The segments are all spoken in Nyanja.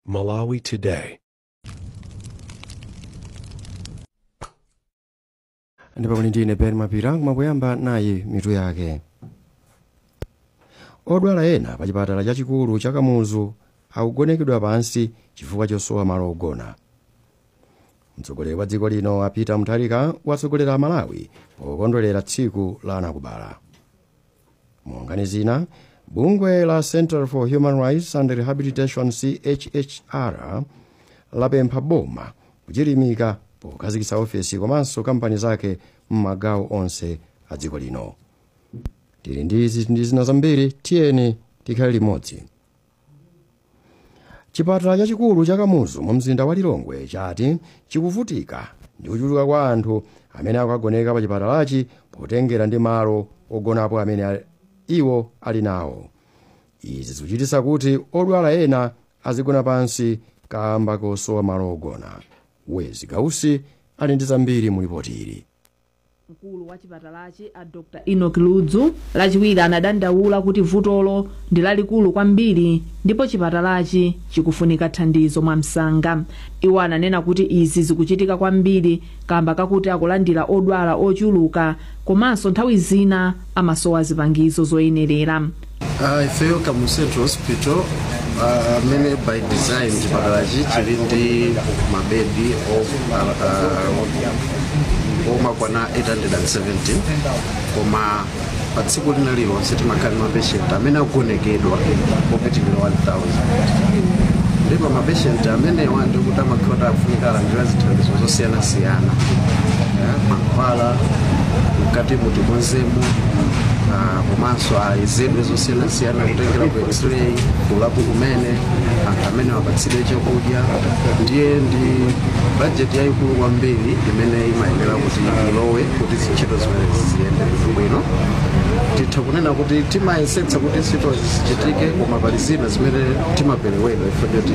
Malawi Today. Ndipo muli ndine Ben Mapira, kumakuyamba nayi mitu yake. Odwala ena pa chipatala chachikulu cha Kamuzu akugonekedwa pansi chifukwa chosowa malo ogona. Mtsogoleri wa dziko lino a Peter Mutharika watsogolera Malawi pokondwerera tsiku la anakubala. Monga zina, bungwe la Center for Human Rights and Rehabilitation CHHR lapempha boma kuchilimika pokhazikitsa ofesi komanso kampani zake m'magawo onse a dziko lino. Tili ndi izi ndi zina zambiri, tiyeni tikhale limodzi. Chipatala chachikulu cha Kamuzu mu mzinda wa Lilongwe chati chikuvutika ndi kuchuluka kwa anthu amene akugoneka pa chipatalachi potengera ndi malo ogonapo amene iwo ali nawo. Izi zikuchititsa kuti odwala ena azigona pansi kamba kosowa malo ogona. Wezi Gausi ali ndi zambiri mu ripoti ili. Mkulu wa chipatalachi a Dr Enoch Ludzu Lachiwiri anadandaula kuti vutolo ndi lalikulu kwambiri ndipo chipatalachi chikufunika thandizo mwamsanga. Iwo ananena kuti izi zikuchitika kwambiri kamba kakuti akulandira odwala ochuluka komanso nthawi zina amasowa zipangizo zoyenerera. Ifeyo Kamuzu Central Hospital, amene by design chipatalachi chili ndi mabedi omakwana 870, koma pa tsiku lina lilonse timakhala ndi mapatient amene akugonekedwa opitirira 1000. Ndipo mapatient amenewa ndikuti amakhala akufunika alandira zithandizo zosiyanasiyana, mankhwala, mkati mutikonzemo, komanso ayezedwe zosiyanasiyana, kutengera ku x-ray, kulabu kumene anthu amene wapatsidwe chakudya. Ndiye ndi bajeti yayikulu kwambiri imene imayenera kuti ilowe kuti zintchito zimenezi ziyende bwino. Titha kunena kuti timayesetsa kuti ntchitozi zichitike, koma pali zina zimene timaperewedwa ifo choti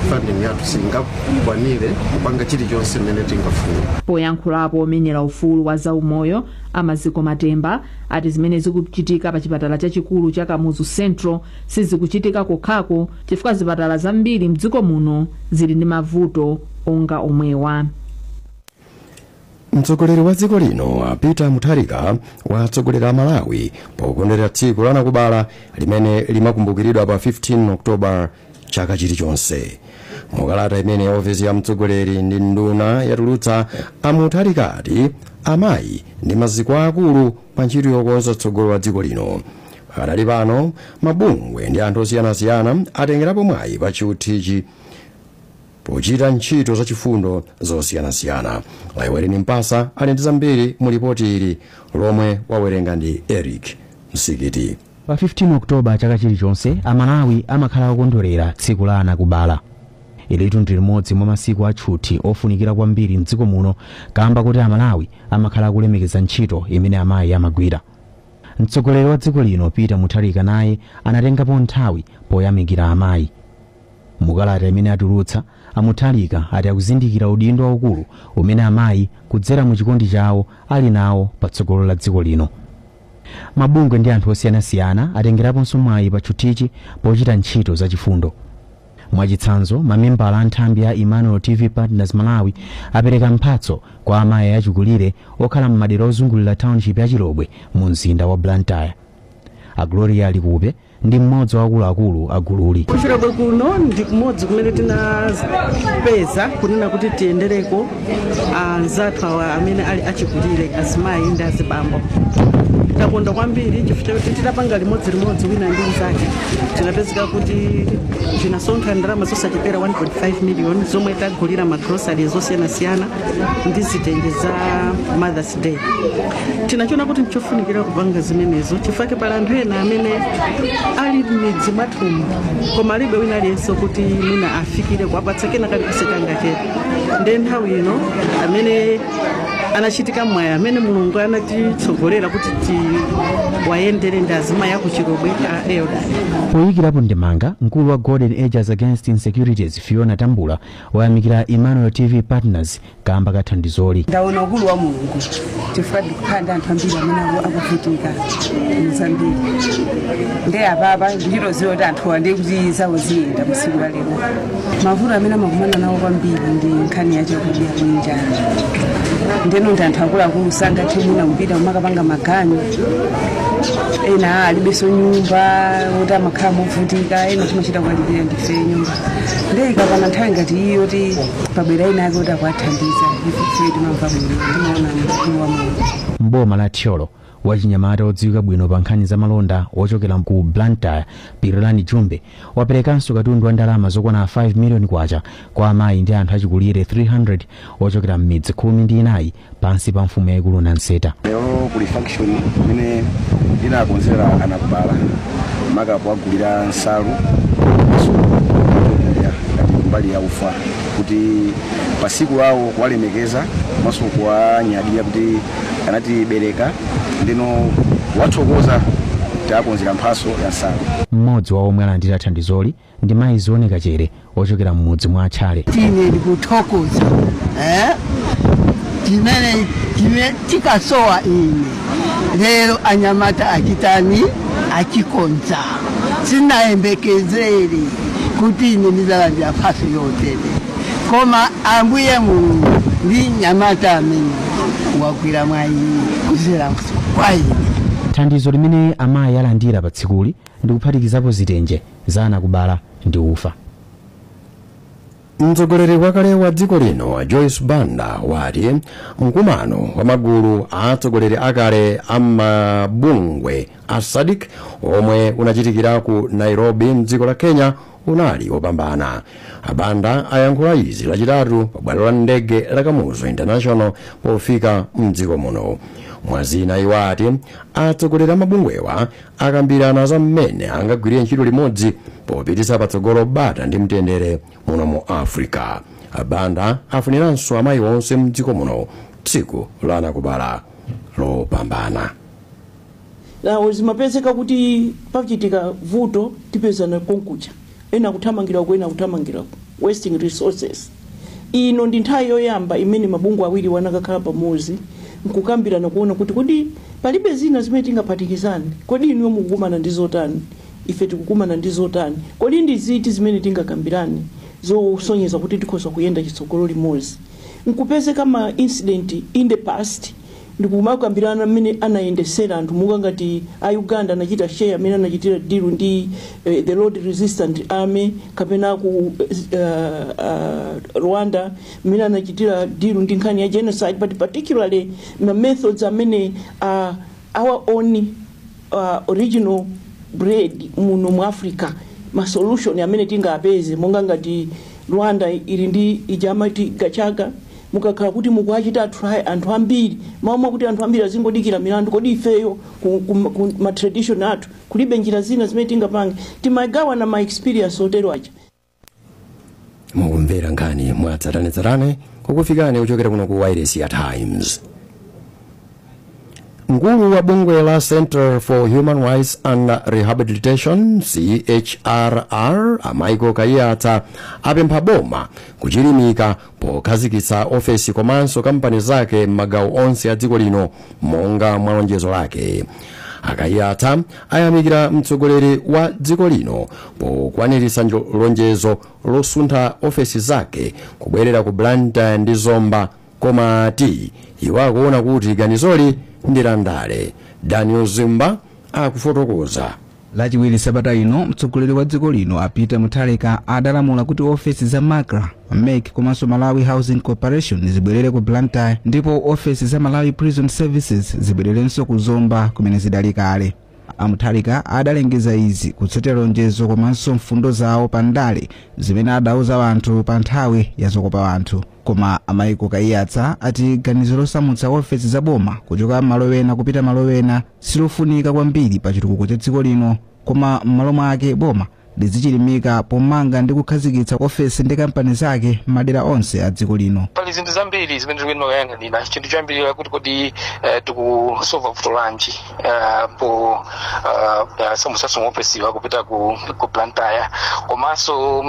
funding yathu singakwanire kupanga chilichonse imene tingafune. Poyankhulapo, omenyera ufulu wa zaumoyo Amaziko Matemba ati zimene zikuchitika pa chipatala chachikulu cha Kamuzu Central sizikuchitika kokhako, chifukwa zipatala zambiri mdziko muno zili ndi mavuto onga omwewa. Mtsogoleri wa dziko lino Peter Mutharika watsogolera Malawi pokondwerera tsiku la anakubala limene limakumbukiridwa pa 15 Oktoba chaka chilichonse. Mukalata imene ofesi ya mtsogoleri ndi nduna yatulutsa, a Mutharika ati amayi ndi maziko akulu pa ntchito yokonza tsogolo la dziko lino. Pakadali pano, mabungwe ndi anthu osiyanasiyana atengerapo mwayi pa tchuthichi pochita ntchito zachifundo zosiyanasiyana. Laiwereni Mpasa ali ndi zambiri mu ripoti ili lomwe wawerenga ndi Eric Msikiti. Pa 15 Oktoba chaka chilichonse, Amalawi amakhala akukondwerera tsiku la anakubala. Ilitu ndi limodzi mwa masiku atchuthi ofunikira kwambiri mdziko muno, kamba kuti Amalawi amakhala akulemekeza ntchito imene amayi amagwira. Mtsogoleri wa dziko lino Peter Mutharika naye anatengapo nthawi poyamikira amayi. Mukalata imene atulutsa, a Mutharika ati akuzindikira udindo waukulu umene amayi kudzera mu chikondi chawo ali nawo patsogolo la dziko lino. Mabungwe ndi anthu osiyanasiyana atengeraponso mwayi pa tchuthichi pochita ntchito zachifundo. Mwachitsanzo, mamembala a nthambi ya Emmanuel TV Partners Malawi apereka mphatso kwa amayi achikulire okhala m'madera ozungulira township ya Chilobwe mu mzinda wa Blantyre. A Gloria Likupe ndi mmodzi wa akuluakulu a gululi. Kuchilobwe kuno ndi kumodzi kumene tinapeza kunena kuti tiyendereko anzathu awa amene ali achikulire, azimayi ndi azibambo. Takonda kwambiri chifukwa chakuti titapanga limodzilimodzi wina ndi mnzake, tinapezeka kuti tinasonkha ndalama zosachepera 1.5 million zomwe tagulira magroceries osiyanasiyana ndi zitenje za Mother's Day. Tinachiona kuti nchofunikira kupanga zimenezo chifukwa pali anthu ena amene ali m'midzi mwathumu koma alibe wina aliyense kuti mwina afikire kuwapatsa kena kalikonse kangachepe. Ndiye nthawi ino amene Anachitika mwayi amene Mulungu anatitsogolera kuti tiwayendere ndi azimayi akuchirobwe a elders. Poyikirapo ndemanga, mkulu wa Golden Agers Against Insecurities Fiona Tambula wayamikira Emmanuel TV Partners kamba ka thandizoli. Ndaona ukulu wa Mulungu chifukwa ndikukhala ndi anthu ambiri amene akuvutika mzambiri, nde apapa nditoziwa kuti anthuwa ndiye kuti zawo ziyenda msiku la lero. Mavuto amene amakumana nawo kwambiri ndi nkhani ya chakudya kunjala, ndeno ndi anthu akuluakulu sangathe mwina kupita kumakapanga maganyu, ena alibenso nyumba woti amakhala movutika, ena timachita kuwalipira ndife nyumba. Nde ikapana nthawi ngati iyo kuti pabwera ina ake kuti akuwathandiza, ife timamva bwino, timaona mkulu wa Mulungu. Mboma la Thyolo, wachinyamata odziwika bwino pa nkhani za malonda wochokera ku Blantyre Pirilani Jumbe waperekanso katundu wa ndalama zokwana 5 miliyoni kwacha kwa amayi ndi anthu achikulire 300 ochokera m'midzi 14 pansi pa mfumu yayikulu Nanseta. Lero kuli function imene inakonzera anakubala, makapo agulira nsalu chokudya ngati mbali ya ufa, kuti pasiku lawo kuwalemekeza komanso kuwanyadira kuti anatibereka, ndino kuwathokoza takonzera mphaso ya nsalu. Mmodzi wa omwe alandira thandizoli ndi mayi Zioneka Chere ochokera m'mudzi mwa Atchale. Ine ndikuthokoza chimene chimene chikasowa ine lero anyamata achitani achikonza. Sinayembekezere kuti ine ndizalandira mphaso yotere, koma Ambuye Mulungu ndi nyamata amene wagwira mwa ine kuzera kwa ine. Thandizo limene amayi alandira pa tsikuli ndi kuphatikizapo zitenje za anakubala ndi ufa. Mtsogoleri wakale wa dziko lino Joyce Banda wati mkumano wa magulu a atsogoleri akale a mabungwe a SADC omwe unachitikira ku Nairobi mdziko la Kenya unali wopambana. Abanda ayankhula izi Lachitatu pa bwalo la ndege la Kamuzu International pofika mdziko muno. Mwazina, iwo ati atsogoleri a mabungwewa akambirana za mmene angagwirire ntchito limodzi popititsa patsogolo bata ndi mtendere muno mu Africa. Abanda afuniranso amayi onse mdziko muno tsiku la anakubala lopambana. Lawo zimapezeka kuti pachitika vuto tipezana konkuja, ena kuthamangirako, ena kuthamangirako, wasting resources. Ino ndi nthawi yoyamba imene mabungwe awiri wanakakhala pamodzi nkukambirana kuona kuti kodi palibe zina zimene tingaphatikizane, kodi inuyo mukukumana ndi zotani, ife tikukumana ndi zotani, kodi ndi ziti zimene tingakambirane zosonyeza kuti tikhoza kuyenda chitsogolo limodzi. Nkupezeka ma incident in the past ndikumakambirana mmene anayendesera anthu, muka ngati a Uganda anachita share amene anachitira deal ndi the Lord Resistant Army, kapena ku Rwanda mmene anachitira deal ndi nkhani ya genocide, but particularly ma methods amene our own original bread muno mu Africa, ma solution amene tingapeze, monga ngati Rwanda ili ndi ijamati Gacaca. Mukakhala kuti mukuachita try anthu ambiri maomwe kuti anthu ambiri azingodikira milandu, kodi ifeyo ku ma tradition athu kulibe njira zina zimene tingapange? Timagawana ma experience otero aja. Mukumvera nkhani mwatsatanetsatane kukufikani kuchokera kuno ku wireless ya Times. Mkulu wa bungwe la Center for Human Rights and Rehabilitation, CHRR, a Michael Kaiyatsa apempha boma kuchilimika pokhazikitsa ofesi komanso kampani zake m'magawo onse a dziko lino monga mwa lonjezo lake. Akaiyatsa ayamikira mtsogoleri wa dziko lino pokwaniritsa lonjezo losuntha ofesi zake kubwerera ku Blantyre ndi Zomba, koma ati iwo akuona kuti ganizoli ndi la ndale. Daniel Zimba akufotokoza. Lachiwiri sabata ino, mtsogoleri wa dziko lino a Peter Mutharika adalamula kuti ofesi za MACRA, MEC komanso Malawi Housing Corporation zibwerere ku Blantyre, ndipo ofesi za Malawi Prison Services zibwererenso ku Zomba kumene zidali kale. Amutharika adalengeza izi kutsatira lonjezo komanso mfundo zawo pa ndale zimene adauza anthu pa nthawi ya zokopa anthu. Koma a Michael Kaiyatsa ati ganizo losamutsa ofesi za boma kuchoka malo ena kupita malo ena silofunika kwambiri pa chitukuko cha dziko lino, koma m'malo mwake boma lizichilimika pomanga ndi kukhazikitsa ofesi ndi kampani zake madera onse a dziko lino. Pali Pali zinthu zambiri zimene tikuyenera kuyang'anira. Chinthu choyambirira kuti kodi tikusova vuto lanji po samutsaso maofesiwa kupita ku Blantyre? Komanso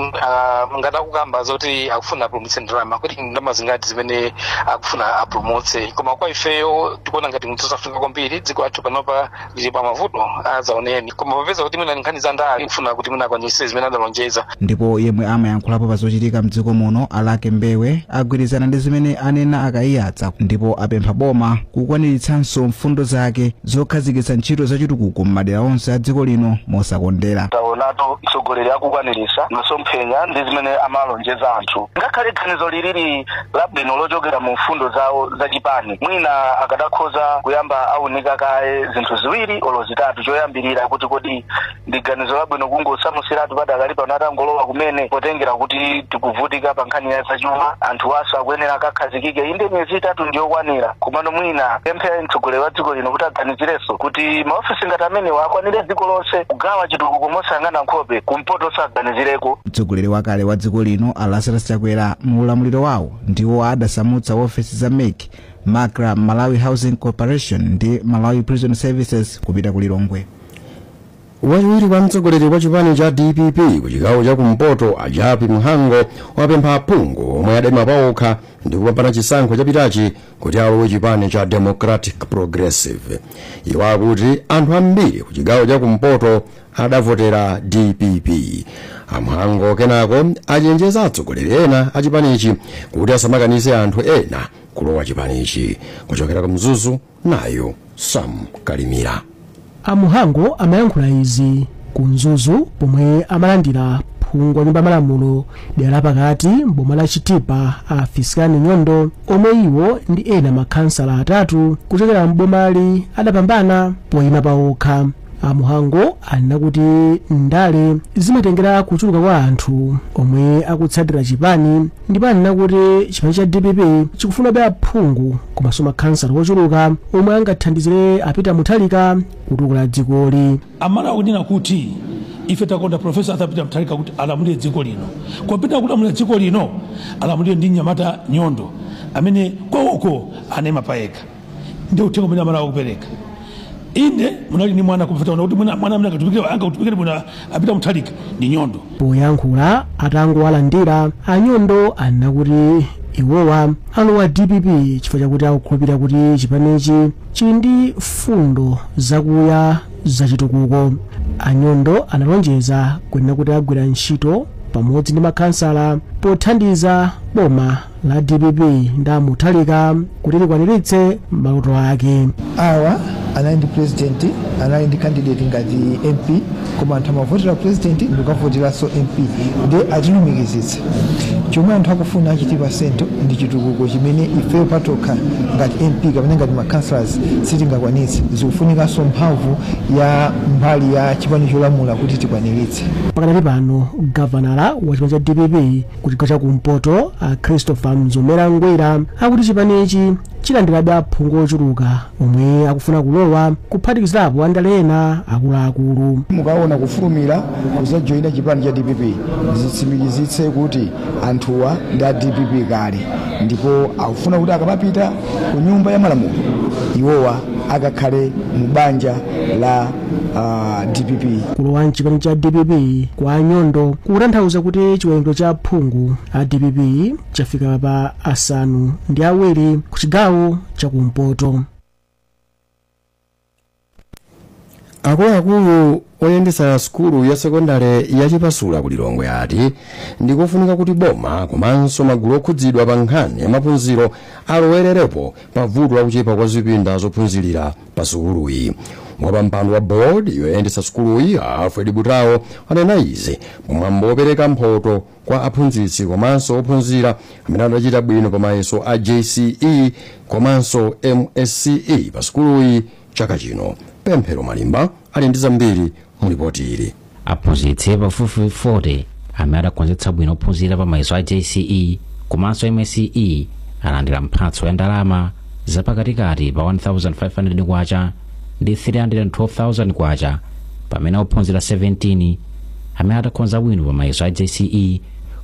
ngati akukamba zoti akufuna apulumutse ndalama, kuti ndalama zingati zimene akufuna apulumutse? Koma kwa ifeyo tikuona ngati zosafunika kwambiri. Dziko lathu panopa lili pa mavuto azaoneni, koma popeza kuti mwina nkhani za ndale, kufuna kuti mwina akwanitse zimene adalonjeza. Ndipo yemwe amayankhulapo pa zochitika mdziko muno, Alake Mbewe, agwirizana ndi zimene anena Akayiyatsa ndipo apempha boma kukwaniritsanso mfundo zake zokhazikitsa ntchito zachitukuko m'madera onse a dziko lino mosakondera. Taonatu mtsogoleri akukwanirisa masomphenya ndi zimene amalonjeza anthu. Ngakhale ganizo lilili labwino lochokera mu mfundo zawo zachipani, mwina akadakhoza kuyamba aunika kaye zinthu ziwiri olo zitatu. Choyambirira, kuti kodi ndi ganizo labwino kungosamusiratu padakali pano atangolowa kumene, potengera kuti tikuvutika pa nkhani ya zachuma? Anthu aso akuyenera akakhazikike. Inde, miyezi 3 ndiyokwanira, komano mwina pemphe mtsogoleri wa dziko lino kuti aganizirenso kuti maofisi ngati amenewa akwanire dziko lonse, kugawa chitukuko mosayang'ana nkhope. Kumpoto saganizireko. Mtsogoleri wakale wa dziko lino, a Lazarus Chakwera, mu ulamuliro wawo ndiwo adasamutsa ofesi za MEC, MACRA, Malawi Housing Corporation ndi Malawi Prison Services kupita ku Lilongwe. Wachiwiri kwa mtsogoleri wa chipani cha DPP ku chigawo cha kumpoto, Ajapi Mhango, wapempha aphungu omwe adayima pawokha ndi kupambana chisankho chapitachi kuti alowe chipani cha Democratic Progressive. Iwo akuti anthu ambiri ku chigawo cha kumpoto adavotera DPP. Amhango kenako achenjeza atsogoleri ena a chipanichi kuti asamakanise anthu ena kulowa chipanichi. Kuchokera ku Mzuzu, nayo Sam Kalimira. Amuhango amayankhula izi ku Mzuzu pomwe amalandira phungu wa nyumba malamulo dera lapakati mboma la Chitipa, a Fisikani Nyondo, omwe iwo ndi ena makhansala atatu kuchokera mbomali adapambana poyima pawokha. Amuhango anena kuti ndale zimatengera kuchuluka kwa anthu omwe akutsatira chipani, ndipo anena kuti chipani cha DPP chikufunabe aphungu komanso makhansala ochuluka omwe angathandizire a Peter Mutharika kutukula dzikoli. Amene akunena kuti ife takonda Profesa Arthur Peter Mutharika kuti alamulire dziko lino, kopita kulamulira dziko lino alamulire ndi mnyamata Nyondo amene kwawoko anema payekha. Ndi uthenga umene amene akupereka. Inde munali ni mwana kupita kuti mwana amene angakutumikire bwino a Peter Mutharika ndi Nyondo. Poyankhula atangowalandira, Anyondo anena kuti iwowa alowa DPP chifukwa chakuti akukhulupirira kuti chipanichi chili ndi fundo zakuya zachitukuko. Anyondo analonjeza kunena kuti agwira ntchito pamodzi ndi makhansala pothandiza boma la DPP ndi Mutharika kuti likwaniritse maloto ake. Awa anali ndi president, anali ndi candidate ngati MP, koma anthu amavotera president ndikukavoteranso MP, ndi atilumikizitsa. Chomwe anthu akufuna a Chitipa Central ndi chitukuko chimene ifeyo patokha ngati MP kapena ngati ma councillors sitingakwanitse. Zikufunikanso mphamvu ya mbali ya chipani cholamula kuti tikwaniritse. Pakadali pano, gavanala wa chipani cha DPP ku chigawo chakumpoto, a Christopher Mzomera Ngwira, akuti chipanichi chilandirabe aphungu ochuluka omwe akufuna kulowa, kuphatikizirapo andale ena akuluakulu. Mukaona kufulumira kuzajoyina chipani cha DPP, zitsimikizitse kuti anthuwa ndi a DPP kale, ndipo akufuna kuti akamapita ku nyumba ya malamulo iwowa akakhale mu banja la DPP. Kulowa mchipani cha DPP kwa Nyondo kutanthauza kuti chiwerengero cha aphungu a DPP chafika pa 7 ku chigawo chakumpoto. Akuluakulu oyendetsa sukulu ya sekondale ya Chipasula ku Lilongwe ati ndikofunika kuti boma komanso magulu okhudzidwa pa nkhani ya maphunziro alowererepo pa vuto lakuchepa kwa zipinda zophunzirira pa sukuluyi. Wapampando wa board yoyendetsa sukuluyi, Alfred Butao, anena izi pamwambo wopereka mphoto kwa aphunzitsi komanso ophunzira amene adachita bwino pa mayeso a JCE komanso MSCE pa sukuluyi chaka chino. Pemphero Malimba ali ndi zambiri mu ripoti ili. Aphunzitsi pafupifupi 40 amene adakonzetsa bwino ophunzira pa mayeso a JCE komanso MSCE alandira mphatso ya ndalama zapakatikati pa 1500 kwacha ndi 312,000 kwacha, pamene ophunzira 17 amene adakonza bwino pa mayeso a JCE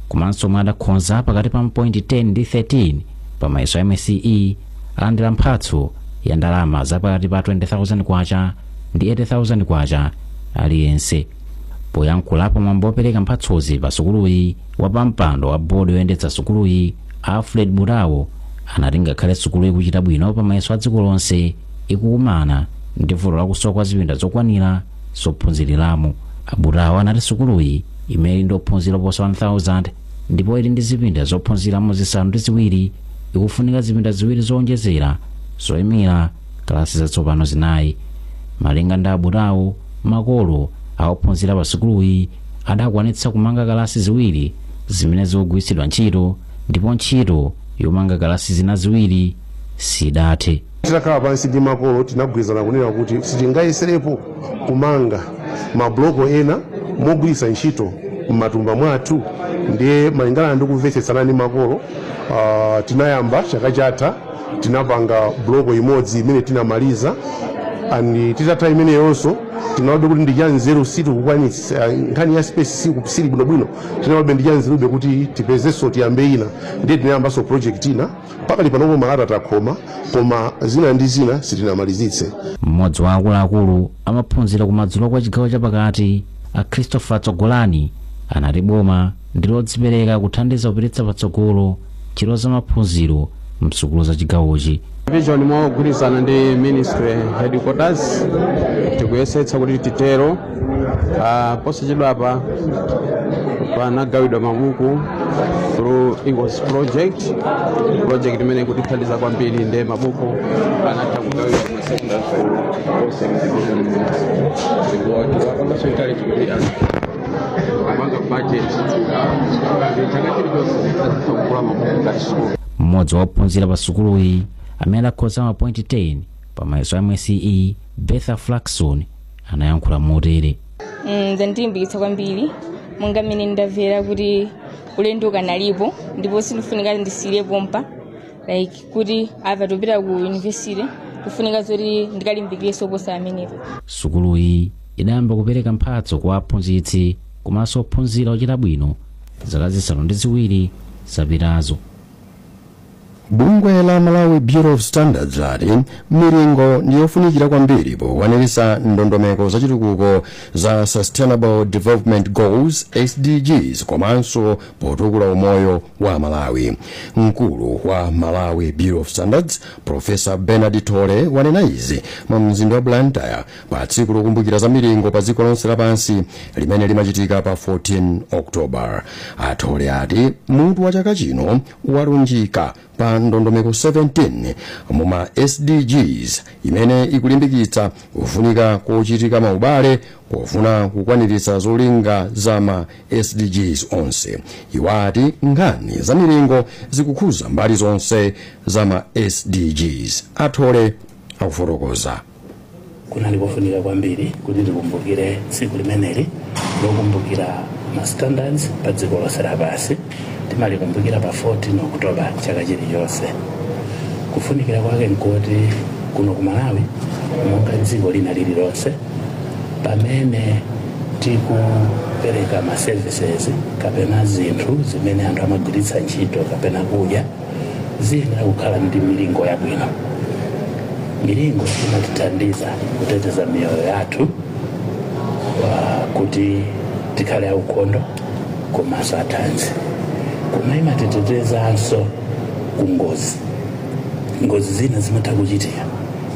komanso omwe adakonza pakati pa point 10 ndi 13 pa mayeso a MSCE alandira mphatso ya ndalama zapakati pa 20,000 kwacha ndi 80,000 kwacha aliyense. Poyankhulapo mwambo opereka mphatsozi pa sukuluyi, wapampando wa bodi yoyendetsa sukuluyi Alfred Burawo anati ngakhale sukuluyi kuchita bwino pa mayeso a dziko lonse, ikukumana ndi vuto lakusowa kwa zipinda zokwanira zophunziriramo. Aburawo anati sukuluyi imene ili ndi ophunzira oposa 1000 ndipo ili ndi zipinda zophunziramo 7 ikufunika zipinda 2 zowonjezera zoyimira kalasi zatsopano 4. Malinga ndi Aburawo, makolo aophunzira pa sukuluyi adakwanitsa kumanga kalasi 2 zimene zikugwiritsidwa ntchito, ndipo ntchito yomanga kalasi zina 2 sidathe. Titakhala pansi ndi makolo tinagwirizana kunena kuti sitingayeserepo kumanga mabloko ena mogwiritsa ntchito m'matumba mwathu. Ndiye malingana ndi kumvetsetsana ndi makolo, tinayamba chaka chatha tinapanga bloko imodzi imene tinamaliza, and titatha imeneyonso tinaobe kuti ndi chanzeru sitikukwanitsa nkhani ya space sili bwinobwino, tinaobe ndi chanzerube kuti tipezenso tiyambe ina, ndiye tinayambanso project ina. Pakali panopo malata takhoma, koma zina ndi zina sitinamalizitse. Mmodzi wa akuluakulu amaphunzira kumadzulo kwa chigawo chapakati a Christopher Tsogolani anati boma ndi lodzipereka kuthandiza kupititsa patsogolo ntchito za maphunziro msukulu za chigawochi. Vision mogwirizana ndi ministry headquarters tikuyesetsa kuti titero. Posachedwapa panagawidwa mabuku through Eagles project imene ikutithandiza kwambiri, ndi mabuku anatha kugawidwa kuma secondary school onse mdivision muno. Ndikuwapanganso encourage kuti anthu kupanga budget chaka chilichonse azitha kugula mabuku ngati sukulu. Mmodzi wa ophunzira pa sukuluyi amene adakhoza mapointi 10 pa mayeso a MSCE, Betha Flaxon, anayankhula motere. Zandilimbikitsa kwambiri monga mmene ndamvera kuti ulendo ukanalipo ndipo sindifunika ndisiyire pompa, like kuti apa topita ku university kufunika zoti ndikalimbikirenso posa amenepo. Sukuluyi idayamba kupereka mphatso kwa aphunzitsi komanso ophunzira ochita bwino zaka 7 zapitazo. Bungwe la Malawi Bureau of Standards lati milingo ndiyofunikira kwambiri pokwaniritsa ndondomeko zachitukuko za Sustainable Development Goals SDGs komanso potukula umoyo wa Malawi. Mkulu wa Malawi Bureau of Standards Professor Bernard Tole wanena izi mu mzinda wa Blantyre pa tsiku lokumbukira za milingo pa dziko lonse lapansi limene limachitika pa 14 October. Atole ati mutu wa chaka chino walunjika pa ndondomeko 17 muma SDGs imene ikulimbikitsa kufunika kochitika maubale pofuna kukwaniritsa zolinga za ma SDGs onse. Iwati nkhani za milingo zikukhuza mbali zonse za ma SDGs. Atole akufotokoza. Kunali kofunika kwambiri kuti tikumbukire tsiku limeneli lokumbukira ma standards pa dziko lonse lapansi. Timalikumbukira pa 14 October chaka chilichonse. Kufunikira kwake nkoti kuno ku Malawi monga dziko lina lililonse, pamene tikupereka ma services kapena zinthu zimene anthu amagwiritsa ntchito kapena kudya, ziyenera kukhala ndi milingo yabwino. Milingo imatithandiza kuteteza miyoyo yathu kuti tikhale aukhondo komanso athanzi, koma imatitetezanso ku ngozi. Ngozi zina zimatha kuchitika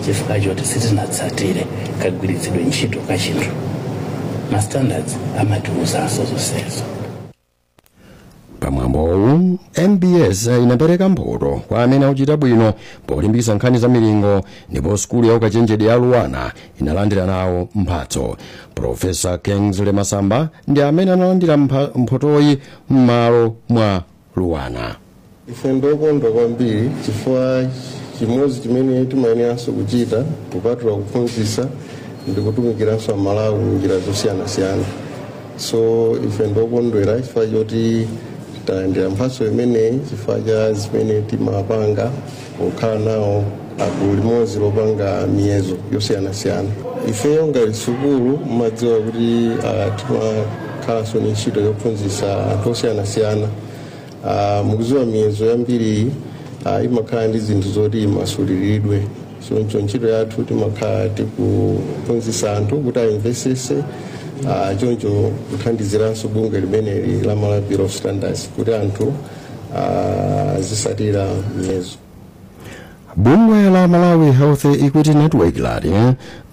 chifukwa choti sitinatsatire kagwiritsidwe ntchito ka chinthu. Ma standards amatiwuzanso zonsezo. Pamwambowu MBS inapereka mphoto kwa amene akuchita bwino polimbikitsa nkhani za milingo, ndipo sukulu ya ukachenjede ya Luwana inalandira nawo mphatso. Profesa Kingsley Masamba ndi amene analandira mphotoyi m'malo mwa Luwana. Ife ndokondwa kwambiri chifukwa chimodzi chimene timayeneranso kuchita kupatula kuphunzitsa ndi kutumikiranso Amalawi m'njira zosiyanasiyana. So ife ndokondwera chifukwa choti talandira mphatso imeneyi chifukwa cha zimene timapanga pokhala nawo agulu limodzi lopanga miyezo yosiyanasiyana. Ifeyo ngati sukulu mumadziwa kuti timakhalanso ni ntchito yophunzitsa anthu osiyanasiyana. Mukudziwa miyezo yambiri Imakhala ndi zinthu zoti imasuliridwe. Choncho ntchito yathu timakhala tikuphunzitsa anthu kuti ayimvesese, choncho kuthandiziranso bungwe limeneli la Malawi Bureau of Standards kuti anthu azisatira miyezo. Bungwe la Malawi Health Equity Network lati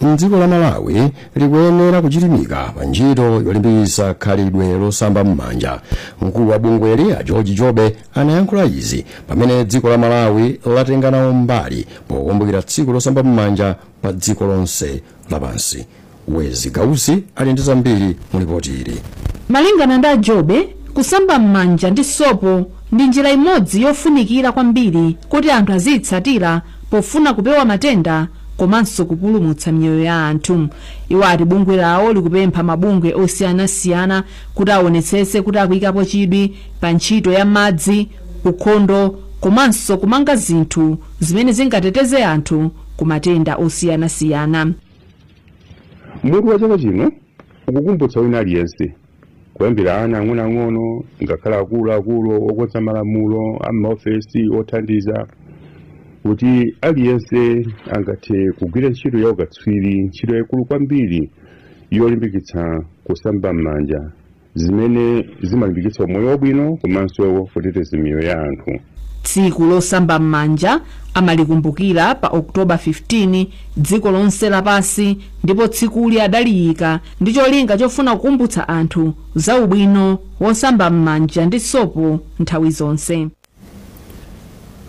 mdziko la Malawi likuyenera kuchilimika pa ntchito yolimbikitsa khalidwe losamba m'manja. Mkulu wa bungweli, a George Jobe, anayankhula izi pamene dziko la Malawi latenga nawo mbali pokumbukira tsiku losamba m'manja pa dziko lonse lapansi. Wezi Gausi ali ndi zambiri mu ripoti ili. Malingana ndi Ajobe, kusamba m'manja ndi sopo ndi njira imodzi yofunikira kwambiri kuti anthu aziyitsatira pofuna kupewa matenda komanso kupulumutsa miyoyo ya anthu. Iwo ati bungwe lawo likupempha mabungwe osiyanasiyana kuti aonetsetse kuti akuyikapo chidwi pa ntchito ya madzi, ukhondo komanso kumanga zinthu zimene zingateteze anthu ku matenda osiyanasiyana. Mutu wa chaka chino ukukumbutsa wina aliyense, kuyambira ana ang'onoang'ono ngakhale akuluakulu, okonza malamulo, amaofesi othandiza, kuti aliyense angathe kugwira ntchito ya ukatswiri, ntchito yaikulu kwambiri yolimbikitsa kusamba m'manja, zimene zimalimbikitsa umoyo wabwino komanso kuteteza miyoyo ya anthu. Tsiku losamba m'manja amalikumbukira pa Oktoba 15 dziko lonse lapansi, ndipo tsikuli adaliyika ndi cholinga chofuna kukumbutsa anthu za ubwino wosamba m'manja ndi sopo nthawi zonse.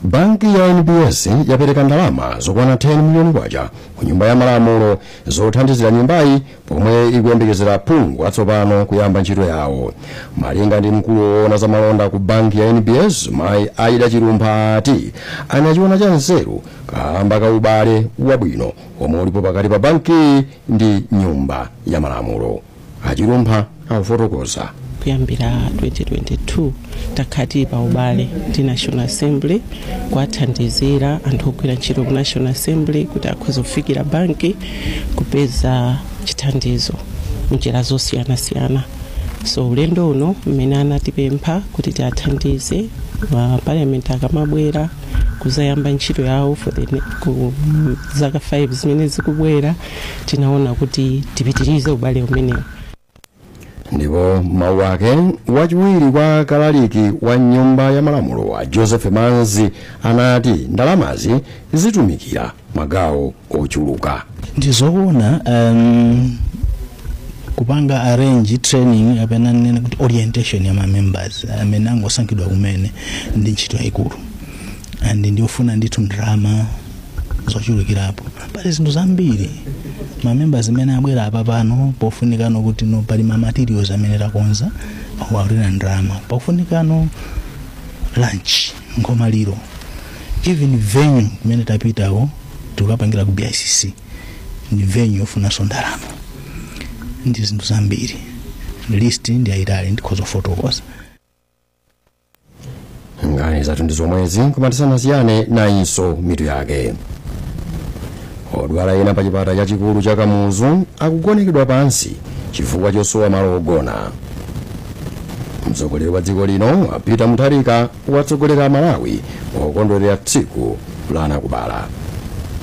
Banki ya NBS yapereka ndalama zokwana 10 miliyoni kwacha ku Nyumba ya Malamulo zothandizira nyumbayi pomwe ikuyembekezera phungu atsopano kuyamba ntchito yawo. Malinga ndi mkulu woona za malonda ku banki ya NBS, mayi Aida Chilumpha, ati anachiona cha nzeru kamba ka ubale wabwino omwe ulipo pakati pa banki ndi Nyumba ya Malamulo. Achilumpha akufotokoza. Kuyambira 2022 takhala pa ubale ndi National Assembly, kuwathandizira anthu ogwira ntchito ku National Assembly kuti akhoza kufikira banki kupeza chithandizo mnjira zosiyanasiyana. So ulendo uno mmene anatipempha kuti tiathandize ma parliament akamabwera kuzayamba ntchito yawo for the ku zaka 5 zimene zikubwera, tinaona kuti tipitirize ubale umenewu. Ndipo mawu ake, wachiwiri kwa kalaliki wa Nyumba ya Malamulo wa Joseph Manzi anati ndalamazi zitumikira magawo ochuluka. Ndizoona, kupanga arrange training apena nene kuti orientation ya ma members amene angosankhidwa kumene ndi ntchito yayikulu and ndiyofuna ndithu ndalama zochulukirapo. Pali zinthu zambiri, ma members amene abwera apa pano, pofunikano kuti no pali ma materials amene takonza awalira ndalama, pofunikano lunch, nkhomaliro, even venue kumene tapitawo tikukapangira ku BICC ndi venue yofunanso ndalama, ndi zinthu zambiri, list ndi ayitali, ndikhoza kufotokoza. Nkhani zathu ndi zomwezi, koma tisanasiyane, nayinso mitu yake. Odwala ena pa chipatala chachikulu cha Kamuzu akugonekedwa pansi chifukwa chosowa malo ogona. Mtsogoleri wa dziko lino Peter Mutharika watsogolera Malawi pokondwerera tsiku la anakubala.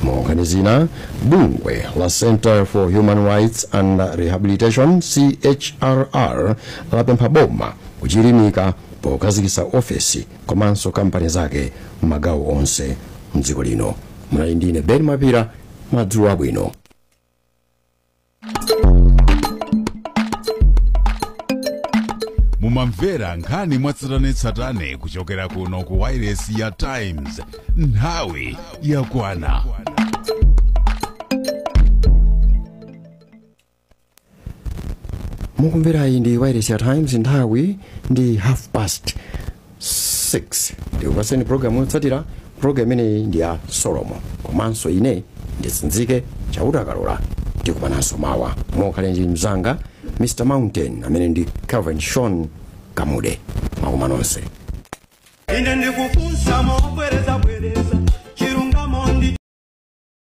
Mu nkhani zina, bungwe la Center for Human Rights and Rehabilitation, CHRR, lapempha boma kuchilimika pokhazikitsa ofesi komanso kampani zake m'magawo onse mdziko lino. Munali ndine Ben Mapira, madzulo abwino. Mumamvera nkhani mwatsatanetsatane kuchokera kuno ku wailesi ya Times. Nthawi yakwana. Mukumverayi ndi wailesi ya Times, nthawi ndi 6:30. Ndikupaseni programu yotsatira. Programu imeneyi ndi ya Solomo, komanso ine nditsinzike. Chauta akalola tikumananso mawa. Mokhale ndi mzanga Mr Mountain amene ndi Calvin Sean Kamude. Makoma nonse. Ine ndikufunsa mobwereza bwereza.